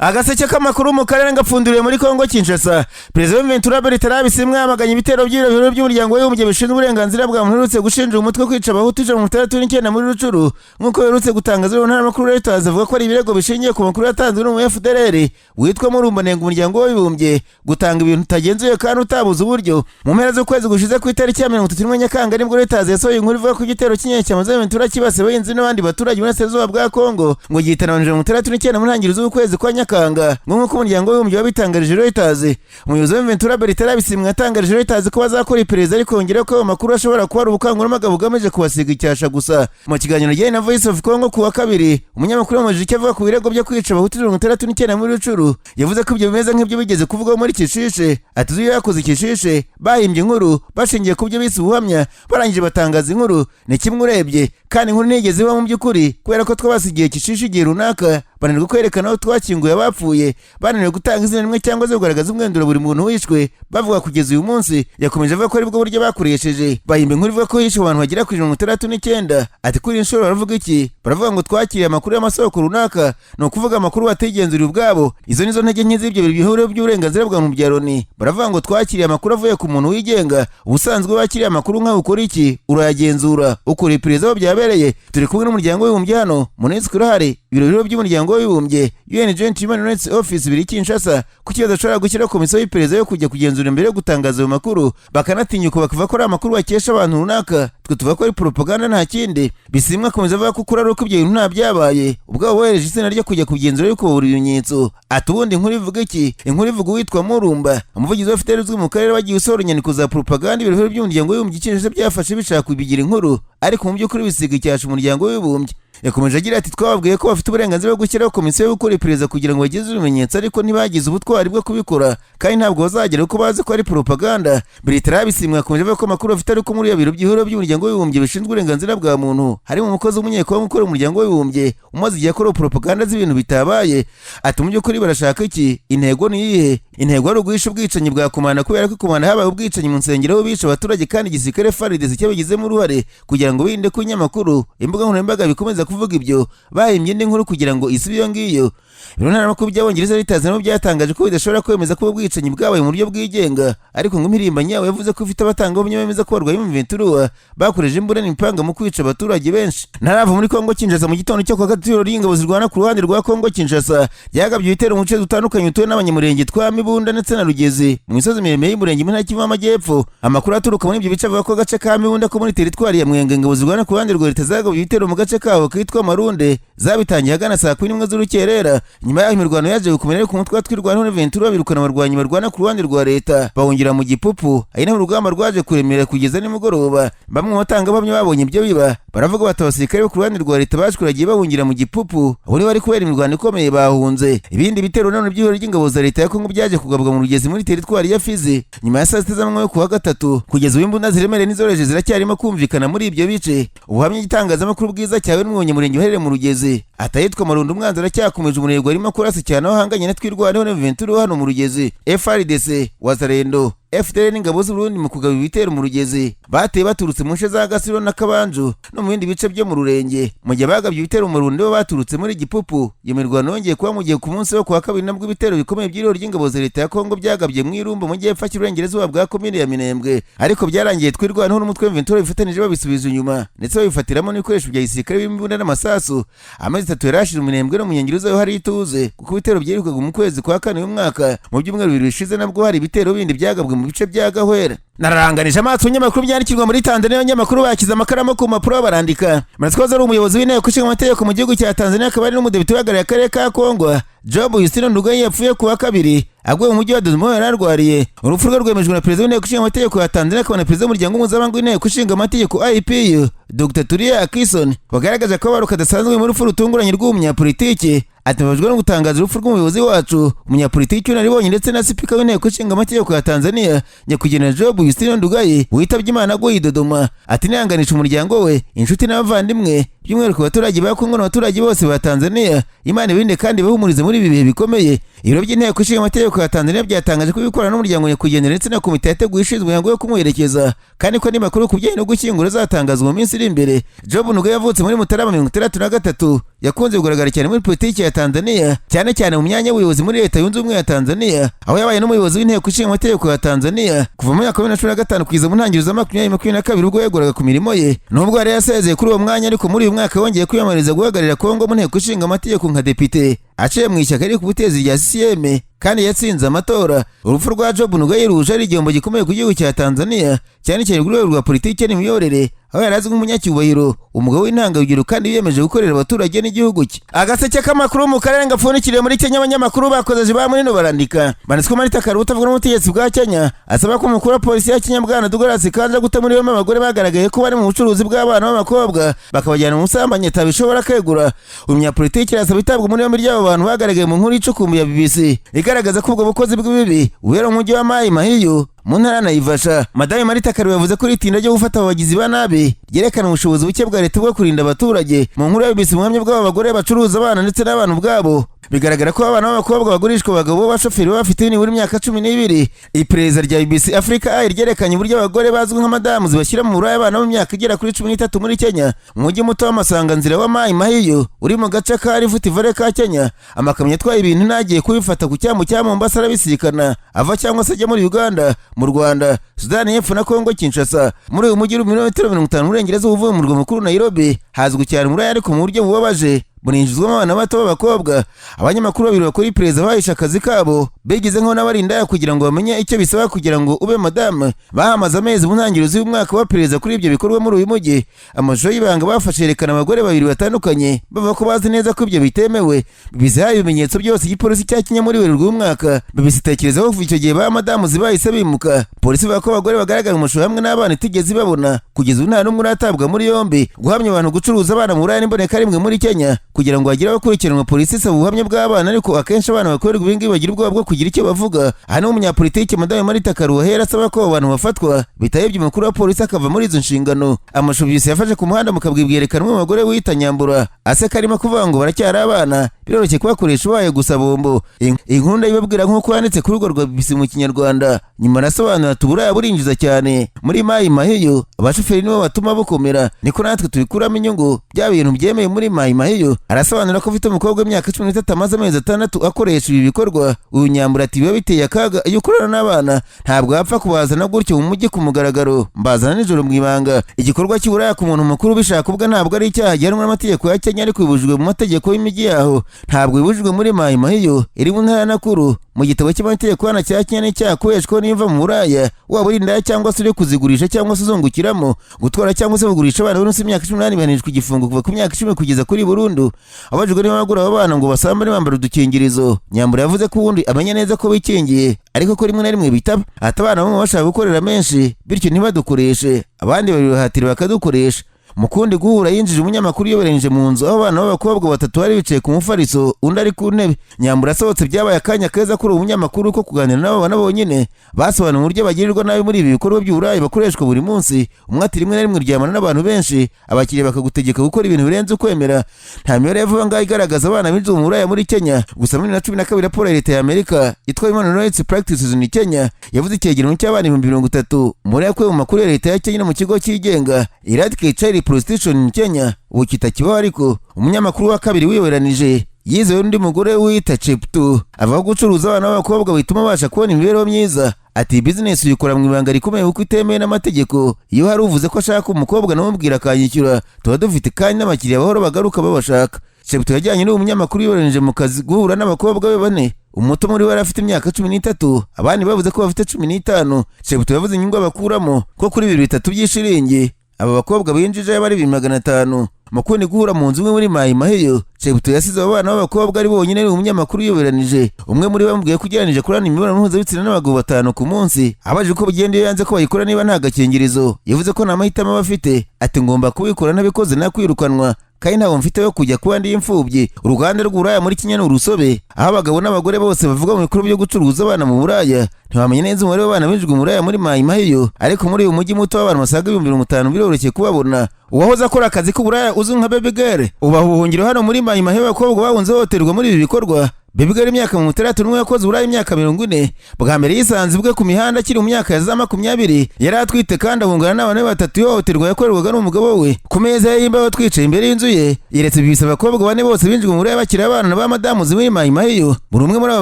Agaseke k'amakuru mu karere ngapfunduriwe muri Kongo Kinshasa. Perezida Ventura Bertrand Bisimwa yamaganye ibitero by'ibiro by'Umuryango w'Abibumbye bishinzwe uburenganzira bwa muntu uherutse gushinja umutwe kwica Abahutu 169 muri Rucuru, nk'uko biherutse gutangaza ntara makuru Reuters. Avuga ko ari ibirego bishingiye ku makuru yatanzwe n'umu FDLR witwa Murumba. Nenga Umuryango w'Abibumbye gutanga ibintu utagenzuye kandi utabuze uburyo. Mu mpera z'ukwezi gushize, ku itariki ya 31 Nyakanga, nibwo Reuters yasohoye inkuru ivuga ko igitero cy'inyeshyamba za Ventura cyibasiye abahinzi n'abandi baturage mu burasirazuba bwa Kongo, ngo gihitana abantu 69 mu ntangiriro z'ukwezi kwa Nyakanga, ngo nk'uko Umuryango w'Abibumbye wabitangarije Reuters. Umuyobozi wa Ventura Bertrand Bisimwa yatangarije Reuters ko bazakora iperereza, ariko yongeraho ko ayo makuru ashobora kuba ari ubukangurambaga bugamije kubasiga icyasha gusa. Mu kiganiro yagiranye na Voice of Congo ku wa kabiri, umunyamakuru yamubajije icyo avuga ku birego byo kwica Abahutu 69 muri Rucuru. Yavuze ko ibyo bimeze nk'ibyo bigeze kuvugwaho muri Kishishe. Ati: "Uzi, iyo yakoze Kishishe, bahimbye inkuru bashingiye ku byo bise ubuhamya, barangije batangaza inkuru. Ni kimwe urebye, kandi inkuru ntiyigeze iba mu by'ukuri, kubera ko twabasigiye Kishishe igihe runaka, bananirwa kwerekana aho twakinguye abapfuye, bananiwe gutanga izina rimwe cyangwa se kugaragaza umwenduro buri muntu wishwe bavuga kugeza uyu munsi." Yakomeje avuga ko aribwo buryo bakoresheje bahimba inkuru ivuga ko hishwe abantu bagera kuri 69. Ati: "Kuri iyi nshuro baravuga iki? Baravuga ngo twakiriye amakuru y'amasoko runaka, ni ukuvuga amakuru batigenzuriye ubwabo. Izo nizo ntege nke z'ibyo bihuriro by'uburenganzira bwa muntu bya Loni. Baravuga ngo twakiriye amakuru avuye ku muntu wigenga. Ubusanzwe wakiriye amakuru nkawe ukora iki? Urayagenzura, ukora iperereza aho byabereye. Turi kumwe n'Umuryango w'Abibumbye hano, MONUSCO irahari, ibiro by'Umuryango w'Abibumbye, UN Joint Human Rights Office, biri Kinshasa. Kuki badashobora gushyiraho komisiyo y'iperereza yo kujya kugenzura imbere yo gutangaza ayo makuru, bakanatinyuka bakavuga ko ari amakuru bakesha abantu runaka? Twe tuvuga ko ari propaganda, nta kindi." Bisimwa akomeza avuga ko ukuri ari uko ibyo bintu nta byabaye, ubwabo bohereje itsinda ryo kujya kugenzura ariko babura ibimenyetso. Ati: "Ubundi inkuru ivuga iki? Inkuru ivuga uwitwa Murumba, umuvugizi wa FDLR uzwi mu karere, bagiye usohora inyandiko za propaganda. Ibiro by'Umuryango w'Abibumbye Kinshasa byafashe bishaka kubigira inkuru, ariko mu by'ukuri bisiga icyasha Umuryango w'Abibumbye." Yakomeje agira ati: "Twababwiye ko bafite uburenganzira bwo gushyiraho komisiyo yo gukora iperereza kugira ngo bageze ibimenyetso, ariko ntibagize ubutwari bwo kubikora, kandi ntabwo bazagera kuko bazi ko ari propaganda." Bertrand Bisimwa yakomeje avuga ko amakuru bafite ari uko muri iyo biro by'ihuriro by'Umuryango w'Abibumbye bishinzwe uburenganzira bwa muntu harimo umukozi w'umunyekongo ukorera Umuryango w'Abibumbye umaze igihe akora propaganda z'ibintu bitabaye. Ati: "Mu by'ukuri barashaka iki? Intego ni iyihe? Intego ari uguhisha ubwicanyi bwa Komanda, kubera ko i Komanda habaye ubwicanyi mu nsengero aho bishe abaturage kandi igisirikare FARDC cyabigizemo uruhare. Kugira ngo birinde ko ibinyamakuru, imbuga nkoranyambaga bikomeza kuvuga ibyo, bahimbye indi nkuru kugira ngo isibe iyo ngiyo." Ibiro ntaramakuru by'Abongereza Reuters nabo byatangaje ko bidashobora kwemeza ko ubwicanyi bwabaye mu buryo bwigenga, ariko ngo impirimbanyi yabo yavuze ko ifite abatangabuhamya bemeza ko barwaye M23 bakoresheje imbunda n'imipanga mu kwica abaturage benshi. Ntarava muri Kongo Kinshasa, mu gitondo cyo kuwa gatatu, ihuriro ry'ingabo zirwana ku ruhande rwa Kongo Kinshasa ryagabye ibitero mu duce dutandukanye dutuwe n'Abanyamurenge twa Mibunda ndetse na Rugezi, mu misozi miremire y'Umurenge mu Ntara Kivu y'Amajyepfo. Amakuru aturuka muri ibyo bice avuga ko agace ka Mibunda ko muri teritwari ya Mwenga, ingabo zirwana ku ruhande rwa leta zagabye ibitero mu gace kabo kitwa Marunde. Zabitangiye ahagana saa 11 z'urukerera. Nyuma y'aho imirwano yaje gukomera, ariko umutwe wa Twirwaneho na Ventura birukana abarwanyi barwana ku ruhande rwa leta, bahungira mu Gipupu, ari naho urugamba rwaje kuremera kugeza nimugoroba. Bamwe mu batangabuhamya babonye ibyo biba baravuga bati abasirikare bo ku ruhande rwa leta bashwiragiye bahungira mu Gipupu, aho niho bari kubera imirwano ikomeye bahunze. Ibindi bitero nanone by'ihuriro ry'ingabo za leta ya Kongo byaje kugabwa mu Rugezi muri teritwari ya Fizi nyuma ya saa 6 z'amanywa yo kuwa gatatu. Kugeza ubu imbunda ziremereye n'izoroheje ziracyarimo kumvikana muri ibyo bice. Ubuhamya igitangazamakuru Bwiza cyawe n'umunyamurenge uherereye mu Rugezi atahitwa Marundo, umwanzi aracyakomeje umurego, arimo kurasa cyane aho ahanganye na Twirwaneho na Ventura hano mu Rugezi. FARDC, Wazalendo, FDLR n'ingabo z'Uburundi mu kugaba ibitero mu Rugezi bateye baturutse mu nce za Gasiro na Kabanju no mu bindi bice byo mu Rurenge, mu gihe bagabye ibitero mu Rundi bo baturutse muri Gipupu. Iyo mirwano yongeye kuba mu gihe ku munsi wo kuwa kabiri nabwo ibitero bikomeye by'ihuriro ry'ingabo za leta ya Kongo byagabye mu Irumba, mu majyepfo y'uburengerazuba bwa komine ya Minembwe, ariko byarangiye Twirwaneho n'umutwe wa Ventura bifatanije babisubiza inyuma, ndetse babifatiramo n'ibikoresho bya gisirikare birimo imbunda n'amasasu. Amezi 3 yari ashize Minembwe no mu nkengero zayo hari ituze, kuko ibitero byirukaga mu kwezi kwa kane uyu mwaka. Mu byumweru 2 bishize nabwo hari ibitero bindi byagabwe mu bice bya Gahwera. Nararanganije amaso ibinyamakuru byandikirwa muri Tanzania. Abanyamakuru bashyize amakaramu ku mpapuro barandika. Murakoze. Ari umuyobozi w'Inteko Ishinga Amategeko mu gihugu cya Tanzania, akaba ari n'umudepite uhagarariye akarere ka Kongwa, Job Yustino Ndugai, yapfuye ku wa kabiri aguye mu mujyi wa Dodoma yari arwariye. Urupfu rwe rwemejwe na perezida w'Inteko Ishinga Amategeko ya Tanzania, akaba na perezida w'Umuryango Mpuzamahanga w'Inteko Ishinga Amategeko IPU, Dr Tulia Ackison, wagaragaje akababaro kadasanzwe mu rupfu rutunguranye rw'umunyapolitiki. Ati: "Mbabajwe no gutangaza urupfu rw'umuyobozi wacu, umunyapolitiki w'inararibonye, ndetse na sipika w'Inteko Ishinga Amategeko ya Tanzania, nyakwigendera Job Yustino Ndugai, witabye Imana aguye i Dodoma." Ati: "Nihanganisha umuryango we, inshuti n'abavandimwe." By'umwihariko abaturage ba Kongo n'abaturage bose ba Tanzania. Imana ibirinde kandi ibahumurize muri ibi bihe bikomeye. Ibiro by'Inteko Ishinga Amategeko ya Tanzania byatangaje ko ibikorana n'umuryango nyakwigendera ndetse na komite yateguye ishinzwe imihango yo kumuherekeza, kandi ko andi makuru ku bijyanye no gushyingura azatangazwa mu minsi iri imbere. Job Ndugai yavutse muri Mutarama 63. Yakunze kugaragara cyane muri politiki ya Tanzania, cyane cyane mu myanya y'ubuyobozi muri Leta Yunze Ubumwe ya Tanzania, aho yabaye n'umuyobozi w'Inteko Ishinga Amategeko ya Tanzania kuva mu mwaka wa 2015 kugeza mu ntangiriro za 2022, ubwo yeguraga ku mirimo ye. Nubwo yari yasezeye kuri uwo mwanya ariko, muri uyu mwaka yongeye kwiyamamariza guhagararira Kongo mu Nteko Ishinga Amategeko nka depite, aciye mu ishyaka riri ku butegetsi rya CCM, kandi yatsinze amatora. Urupfu rwa Job Ndugai ruje ari igihombo gikomeye ku gihugu cya Tanzania, cyane cyane ku rwego rwa politiki n'imiyoborere, aho yari azwi nk'umunyacyubahiro, umugabo w'intangarugero kandi wiyemeje gukorera abaturage n'igihugu cye. Agaseke k'amakuru mu karere gapfundikiriye muri Kenya. Abanyamakuru bakoze ba muri barandika banditswe. Martha Karua utavuga n'ubutegetsi bwa Kenya asaba ko umukuru wa polisi ya Kenya, bwana Douglas Kanja, guta muri yombi abagore bagaragaye ko bari mu bucuruzi bw'abana b'abakobwa bakabajyana mu busambanyi, atabishobora kwegura. Umunyapolitiki arasaba itabwa muri yombi ry'abo bantu bagaragaye mu nkuru icukumbuye ya BBC igaragaza ko ubwo bukozi bw'ibibi bubera mu mujyi wa Mai Mahiyu mu ntara ya Naivasha. Madame Martha Karua yavuze ko iri tinda ryo gufata abo bagizi ba nabi ryerekana ubushobozi buke bwa leta bwo kurinda abaturage. Mu nkuru ya BBC, ubuhamya bw'aba bagore bacuruza abana ndetse n'abantu ubwabo, bigaragara ko abana b'abakobwa bagurishwa abagabo b'abashoferi baba bafite nibura imyaka 12. Iperereza rya BBC Africa Eye ryerekanye uburyo abagore bazwi nka madamu zibashyira mu buraya abana b'imyaka igera kuri 13 muri Kenya, mu mujyi muto w'amasanganzira wa Mai Mahiyu uri mu gace ka Rift Valley ka Kenya. Amakamyo atwaye ibintu n'agiye kubifata ku cyambu cya Mombasa arabisikana, ava cyangwa se ajya muri Uganda, mu Rwanda, Sudani y'Epfo na Kongo Kinshasa. Muri uyu mujyi uri ibirometero 50 mu burengerazuba uvuye mu murwa mukuru Nairobi, hazwi cyane muri aya, ariko mu buryo bubabaje buninjizwamo abana bato b'abakobwa. Abanyamakuru babiri bakora iperereza bahishe akazi kabo, bigize nk'aho n'abarindaya kugira ngo bamenye icyo bisaba kugira ngo ube madamu. Bahamaze amezi mu ntangiriro z'uyu mwaka baperereza kuri ibyo bikorwa muri uyu mujyi. Amashusho y'ibanga bafashe yerekana abagore babiri batandukanye bavuga ko bazi neza ko ibyo bitemewe. Bizihaye ibimenyetso byose igipolisi cya Kenya muri Werurwe w'umwaka. BBC itekereza ko kuva icyo gihe ba madamu bahise bimuka. Polisi ivuga ko abagore bagaragara mu mashusho hamwe n'abana itigeze ibabona. Kugeza ubu nta n'umwe uratabwa muri yombi. Guhamya abantu gucuruza abana mu buraya n'imboneka rimwe muri Kenya. Kugira ngo hagire abakurikiranwa, polisi isaba ubuhamya bw'abana, ariko akenshi abana bakorerwa ibingibi bagira ubwoba bwo kugira icyo bavuga. Aha niho umunyapolitiki Madame Martha Karua ahera asaba ko abo bantu bafatwa, bitayibye umukuru wa polisi akava muri izo nshingano. Amashusho BBC yafashe ku muhanda mu kabwibwi yerekana umwe mu bagore wita Nyambura aseka, arimo kuvuga ngo baracyari abana, biroroshye kubakoresha ubaye gusa bombo. Inkuru ndayibabwira nk'uko yanditse ku rubuga rwa BBC mu Kinyarwanda. Nyuma arasobanura ati: "Uburaya burinjiza cyane muri Mai Mahiyu, abashoferi nibo batuma bukomera, niko natwe tubikuramo inyungu, bya bintu byemeye muri Mai Mahiyu." Arasobanura ko afite umukobwa w'imyaka 13 amaze amezi 6 akoresha ibi bikorwa. Uyu Nyambura ati: "Biba biteye akaga iyo ukorana n'abana, ntabwo wapfa kubazana gutyo mu mujyi ku mugaragaro, mbazana nijoro mu ibanga." Igikorwa cy'uburaya ku muntu mukuru ubishaka ubwe ntabwo ari icyaha gihanwa n'amategeko ya Kenya, ariko bibujijwe mu mategeko y'imijyi yaho. Ntabwo bibujijwe muri Mai Mahiyu iri mu ntara ya Nakuru. Mu gitabo cy'amategeko hano cya Kenya, n'icyaha kubeshwaho n'imva mu buraya, waba uri indaya cyangwa se uri kuzigurisha cyangwa se uzungukiramo. Gutwara cyangwa se kugurisha abana bari munsi y'imyaka 18 bihanishwa igifungo kuva ku myaka 10 kugeza kuri burundu. Abajijwe niba bagura abo bana ngo basambane bambara udukingirizo, Nyambura yavuze ko ubundi amenya neza ko bikingiye, ariko ko rimwe na rimwe bitaba. Ati: "Abana bamwe bashaka gukorera menshi, bityo ntibadukoreshe, abandi babibahatira bakadukoresha." Mu kundi guhura, yinjije umunyamakuru uyoberanije mu nzu aho abana b'abakobwa batatu bari bicaye ku mufariso, undi ari ku ntebe. Nyambura asohotse, byabaye akanya keza kuri uwo munyamakuru ko kuganira n'abo bana bonyine. Basobanuye uburyo bagirirwa nabi muri ibi bikorwa by'uburaya bakoreshwa buri munsi. Umwe ati: "Rimwe na rimwe uryamana n'abantu benshi, abakiriya bakagutegeka gukora ibintu birenze ukwemera." Nta mibare ya vuba ngaho igaragaza abana binjizwa mu buraya muri Kenya. Gusa muri 2012, raporo ya leta ya Amerika yitwa Human Rights Practices in Kenya yavuze icyegeranyo cy'abana 30,000 muri yakuwe mu makuru ya leta ya Kenya no mu kigo cyigenga Eradicate Child Prostitution in Kenya, ubu kitakibaho. Ariko umunyamakuru wa kabiri wiyoberanije yizewe n'undi mugore wita Chepto, avuga ko gucuruza abana b'abakobwa bituma abasha kubona imibereho myiza. Ati: "Bizinesi uyikora mu ibanga rikomeye kuko itemewe n'amategeko. Iyo hari uvuze ko ashaka umukobwa, namubwira akanyishyura, tuba dufite kandi n'abakiriya bahora bagaruka babashaka." Chepto yajyanye n'uwo munyamakuru wiyoberanije mu kazi guhura n'abakobwa be bane. Umuto muri we yari afite imyaka 13, abandi bavuze ko bafite 15. Chepto yavuze inyungu bakuramo, ko kuri bibiri bitatu by'ishiringi aba bakobwa binjije yaba ari 2,500. Mu kundi guhura mu nzu imwe muri Mai Mahiyu, Chepto yasize abo bana b'abakobwa ari bonyine ni umunyamakuru uyoberanije. Umwe muri bo bamubwiye ko ugereranije kurana imibonano mpuzabitsina n'abagabo batanu ku munsi. Abajijwe uko bigenda iyo yanze ko bayikora, niba nta gakingirizo, yavuze ko nta mahitamo aba afite. Ati: "Ngomba kubikora, ntabikoze nakwirukanwa." Kandi ntabwo mfite yo kujya kuba ndi imfubyi. Uruganda rw'uburaya muri Kenya ni urusobe, aho abagabo n'abagore bose bavuga mu bikorwa byo gucuruza abana mu buraya. Ntiwamenya neza umubare w'abana binjijwe mu buraya muri Mai Mahiyu, ariko muri uyu mujyi muto w'abantu basaga 50,000 biroroshye kubabona. Uwahoze akora akazi k'uburaya uzwi nka Baby Girl ubaha ubuhungiro hano muri Mai Mahiyu, abakobwa bahunze ihohoterwa muri ibi bikorwa. Baby Girl, imyaka 61, yakoze uburaya imyaka 40. Bwa mbere yisanze ubwe ku mihanda akiri mu myaka ya za 20, yari atwite kandi ahungana n'abantu be batatu ihohoterwa yakorerwaga n'umugabo we. Ku meza ye y'imbaho twicaye imbere y'inzu ye, yeretse bibisa abakobwa bane bose binjijwe mu buraya bakiri abana ba madamu muri Mai Mahiyu. Buri umwe muri aba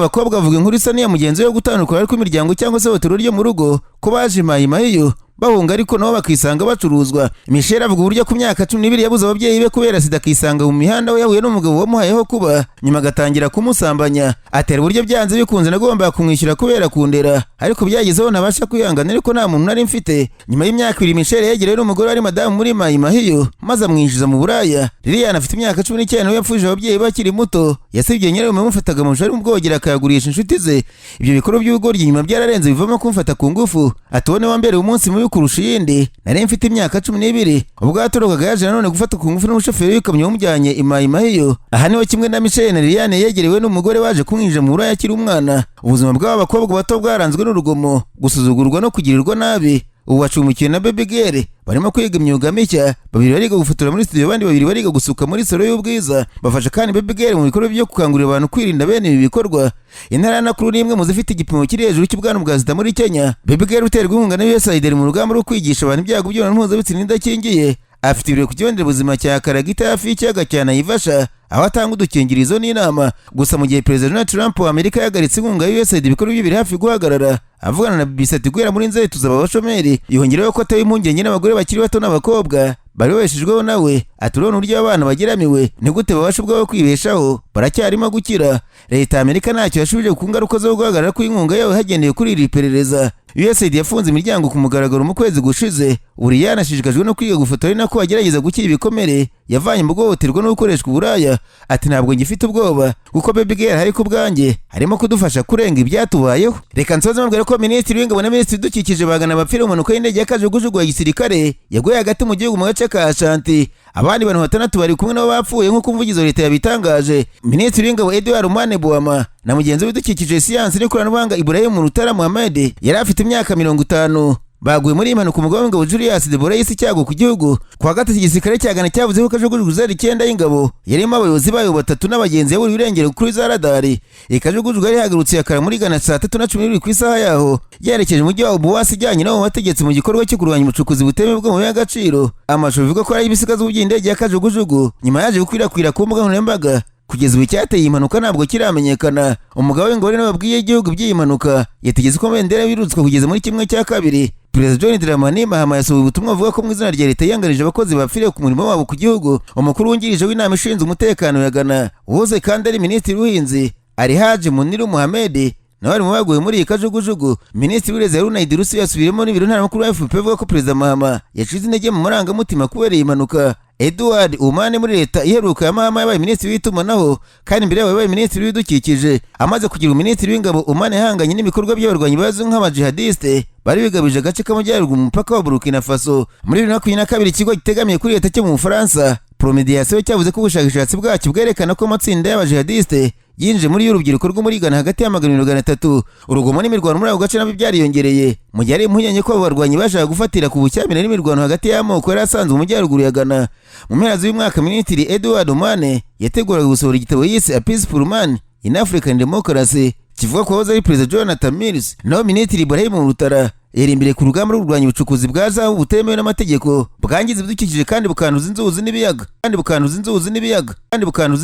bakobwa avuga inkuru isa n'iya mugenzi we yo gutandukana kw'imiryango cyangwa se ihohoterwa ryo mu rugo, ko baje Mai Mahiyu bahunga ariko nabo bakisanga bacuruzwa. Michel avuga uburyo ku myaka 12 yabuze ababyeyi be kubera sida, akisanga mu mihanda aho yahuye n'umugabo wamuhayeho kuba, nyuma agatangira kumusambanya. Atera uburyo byanze bikunze nagombaga kumwishyura kubera kundera, ariko byagezeho ntabasha kwihangana, ariko nta muntu nari mfite. Nyuma y'imyaka 2 Michel yegereye n'umugore wari madamu muri Mai Mahiyu maze amwinjiza mu buraya. Lilian afite imyaka 19, we yapfuje ababyeyi bakiri muto. Yasibye nyirarume yamufataga mu ari mu bwogero akayagurisha inshuti ze. Ibyo bikorwa by'ubugoryi nyuma byararenze bivamo kumfata ku ngufu. Ati: "Uwo niwe wambereye umunsi mubi kurusha iyindi, nari mfite imyaka 12." Ubwo yatorokaga yaje nanone gufata ku ngufu n'umushoferi w'ikamyo wamujyanye i Mai Mahiyu. Aha niho kimwe na Michel na Liliane yegerewe n'umugore waje kumwinjira mu buraya akiri umwana. Ubuzima bw'aba bakobwa bato bwaranzwe n'urugomo, gusuzugurwa no kugirirwa nabi. Ubu bacumbikiwe na Baby Girl, barimo kwiga imyuga mishya. Babiri bariga gufotora muri studio, abandi babiri bariga gusuka muri salon y'ubwiza. Bafasha kandi Baby Girl mu bikorwa byo gukangurira abantu kwirinda bene ibi bikorwa. Intara ya Nakuru ni imwe mu zifite igipimo kiri hejuru cy'ubwandu bwa sida muri Kenya. Baby Girl uterwa inkunga na USAID mu rugamba rwo kwigisha abantu ibyago by'imibonano mpuzabitsina idakingiye, afite ibiro ku kigo nderabuzima cya Karagita hafi y'ikiyaga cya Naivasha, aho atanga udukingirizo n'inama. Gusa mu gihe Perezida Donald Trump wa Amerika yahagaritse inkunga ya USAID, ibikorwa bye biri hafi guhagarara. Avugana na BBC ati: "Guhera muri Nzeri tuzaba abashomeri." Yongeraho ko atewe impungenge n'abagore bakiri bato n'abakobwa bari babeshejweho nawe. Ati: "Urabona uburyo abana bageramiwe, ni gute babasha ubwabo kwibeshaho? Baracyarimo gukira." Leta ya Amerika ntacyo yashubije ku ngaruka zo guhagarara kw'inkunga yawe hagendewe kuri iri perereza. USAID yafunze imiryango ku mugaragaro mu kwezi gushize. Uri yanashishikajwe no kwiga gufotora, ari nako agerageza gukira ibikomere yavanye mu guhohoterwa no gukoreshwa uburaya. Ati: "Ntabwo ngifite ubwoba kuko Baby Girl hari ku bwanjye, harimo kudufasha kurenga ibyatubayeho." Reka nsoze mbabwira ko Minisitiri w'Ingabo na Minisitiri w'Ibidukikije bagana bapfira mu mpanuka y'indege ya kajugujugu ya gisirikare yaguye hagati mu gihugu mu gace ka Ashanti. Abandi bantu batandatu bari kumwe nabo bapfuye, nk'uko umuvugizi wa leta yabitangaje. Minisitiri w'Ingabo Edward Omane Boamah na mugenzi w'Ibidukikije, Siyansi n'Ikoranabuhanga Ibrahim Murtala Muhammed, yari afite imyaka 50, baguye muri iyi mpanuka. Umugaba w'ingabo Julius Debrah yise icyago ku gihugu. Kuwa gatatu igisirikare cya Ghana cyavuze ko kajugujugu 09 y'ingabo yarimo abayobozi bayo batatu n'abagenzi yaburiwe irengero kuri za radari. Iyi kajugujugu yari ihagurutse Accra muri Ghana saa 3:12 ku isaha yaho, yerekeje umujyi wa Obuasi ijyanye n'abo bategetsi mu gikorwa cyo kurwanya ubucukuzi butemewe bw'amabuye y'agaciro. Amashusho bivuga ko ari ibisigazwa by'indege ya kajugujugu nyuma yaje gukwirakwira ku mbuga nkoranyambaga. Kugeza ubu icyateye iyi mpanuka ntabwo kiramenyekana. Umugaba w'ingabo nawe wabwiye igihugu by'iyi mpanuka yategetse ko amabendera yirutswe kugeza muri 1/2. Perezida John Dramani Mahama yasohoye ubutumwa buvuga ko mu izina rya leta yihanganije abakozi bapfiriye ku murimo wabo ku gihugu. Umukuru wungirije w'inama ishinzwe umutekano ya Ghana, uhoze kandi ari minisitiri w'ubuhinzi, Alhaji Muniru Muhammed, nawe ari mu baguye muri iyi kajugujugu. Minisitiri w'Uburezi Haruna Iddrisu yasubiyemo n'ibiro ntaramakuru wa AFP avuga ko Perezida Mahama yacize intege mu marangamutima kubera iyi mpanuka. Edward Omane muri leta iheruka ya Mahama yabaye minisitiri w'itumanaho, kandi mbere yaho yabaye minisitiri w'ibidukikije. Amaze kugira minisitiri w'ingabo, Omane yahanganye n'ibikorwa by'abarwanyi bazwi nk'abajihadiste bari bigabije agace k'amajyaruguru mu mupaka wa Burkina Faso. Muri 2022 ikigo gitegamiye kuri leta cyo mu Bufaransa Promediation cyavuze ko ubushakashatsi bwacyo bwerekana ko amatsinda y'abajihadiste yinjiye muri y'urubyiruko rwo muri Ghana hagati ya 200 300. Urugomo n'imirwano muri ako gace nabyo byariyongereye, mu gihe hari impungenge ko abo barwanyi bashaka gufatira ku bushyamirane n'imirwano hagati y'amoko yari asanzwe mu majyaruguru ya Ghana. Mu mpera z'uyu mwaka Minisitiri Edward Omane yateguraga gusohora igitabo yise A Peaceful Man in African Democracy, kivuga ko wahoze ari Perezida Jonathan Mills. Naho Minisitiri Ibrahim Murtala yari imbere ku rugamba rwo kurwanya ubucukuzi bwa zahabu butemewe n'amategeko, bwangiza ibidukikije kandi bukanduza inzuzi n'ibiyaga, kandi bukanduza inzuzi n'ibiyaga, kandi bukanduza.